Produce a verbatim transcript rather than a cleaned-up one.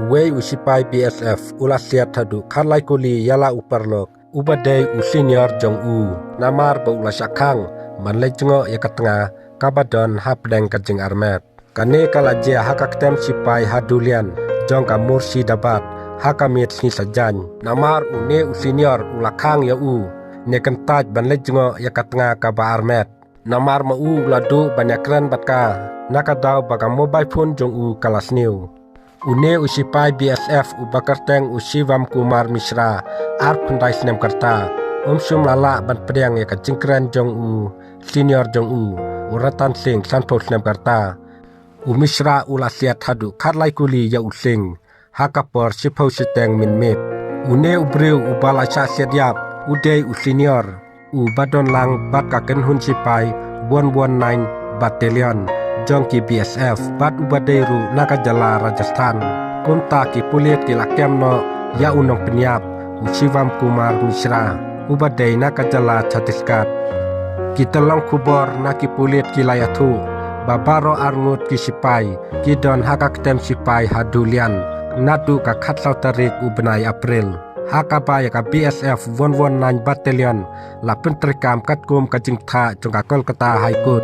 Uwei u sipai B S F u la siat haduh khatlai kuli ïa la u paralok uba dei u senior jong u, namar ba u la shah khang ban leit jngoh ïa ka tnga kaba don hapdeng ka jingarmet. Kane ka la jia ha ka ktem sipai ha Dulian jong ka Murshidabad ha ka miet sngi Saitjaiñ. Namar une u senior u la khang ïa u ne kyntait ban leit jngoh ïa ka tnga kaba armet. Namar ma u u la duh ban ïakren bad ka, na ka daw ba ka mobile phone jong u ka la sniew. Une u sipai B S F uba kyrteng u Shivam Kumar Mishra, arphew khyndai snem ka rta, um shym la lah ban pdiang ïa ka jingkren jong u senior jong u, u Ratan Singh, sanphew snem ka rta. U Mishra u la siat haduh khatlai kuli ïa u Singh ha ka por shiphew shiteng mynmiet. Une u briew uba la shah siat ïap u dei u senior uba don lang bad ka kynhun sipai one one nine Battalion jong ki B S F bad uba dei ruh na ka jylla Rajasthan. Kumta ki pulit ki la kem noh ïa u nongpynïap u Shivam Kumar Mishra uba dei na ka jylla Chhattisgarh. Ki tyllong khubor na ki pulit ki la ïathuh ba baroh arngut ki sipai ki don ha ka ktem sipai ha Dulian naduh ka khatsaw tarik u bnai April, ha kaba ïa ka B S F one one nine Battalion la pyntreikam katkum ka jingthah jong ka Kolkata High Court.